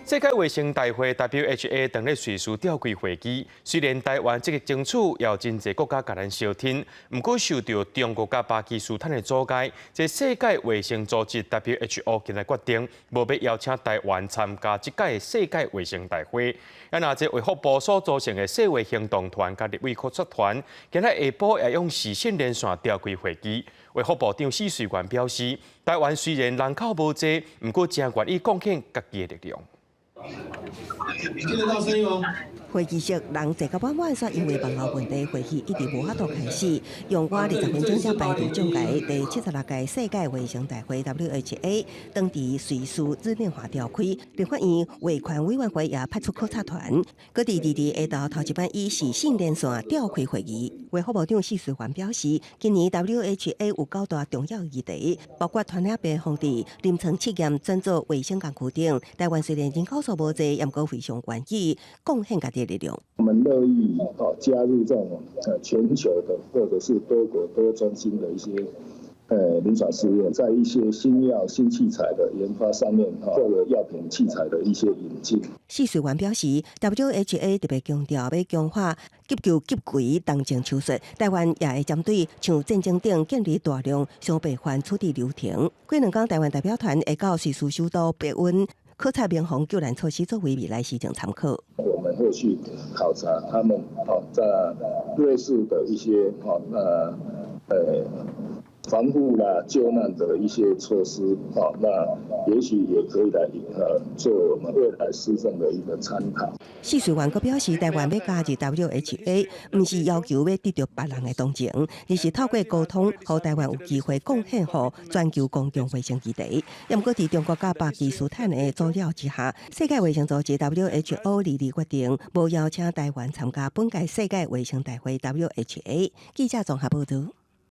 世界衛生大會 WHA 當咧瑞士召開會議，雖然台灣積極爭取，也有真濟國家共咱相挺，毋過受著中國佮巴基斯坦的阻礙，這世界衛生組織 WHO 今日決定，無欲邀請台灣參加這屆世界衛生大會。啊，若這衛福部所組成的世衛行動團佮立委考察團，今日下晡也用視訊連線召開會議。衛福部長許瑞元表示，台灣雖然人口無濟，毋過誠願意貢獻家己的力量。聽得到聲音嗎？會議室人擠甲滿滿，煞因為網路問題，會議一直無法度開始。用倚20分鐘才排除障礙。第76屆世界衛生大會 WHA 當佇瑞士日內瓦召開，立法院衛權委員會也派出考察團，閣佇二二下晝頭一擺以視訊連線召開會議。衛福部長許瑞元表示，今年 WHA 有九大重要議題，包括傳染病防治、臨床試驗轉做衛生工具等。台灣雖然人口數無濟，毋過非常願意貢獻家己的力量。我們樂意加入這種全球的或者是多國多中心的一些臨床試驗，在一些新藥新器材的研發上面，或者藥品器材的一些引進。許瑞元表示，WHA 特別強調欲強化急救急危重症手術，台灣也會針對像戰爭等建立大量傷病患處置流程。過兩工，台灣代表團會到瑞士首都白溫考察民防救難措施，作為未來施政參考。我們會去考察他們在瑞士的一些防護啦、救難的一些措施，那也許也可以來做我們未來施政的一個參考。許瑞元閣表示，台灣欲加入 WHA，毋是要求欲得著別人的同情，而是透過溝通，予台灣有機會貢獻予全球公共衛生議題。毋過佇中國佮巴基斯坦的阻撓之下，世界衛生組織 WHO 二二決定無邀請台灣參加本屆世界衛生大會 WHA。記者綜合報導。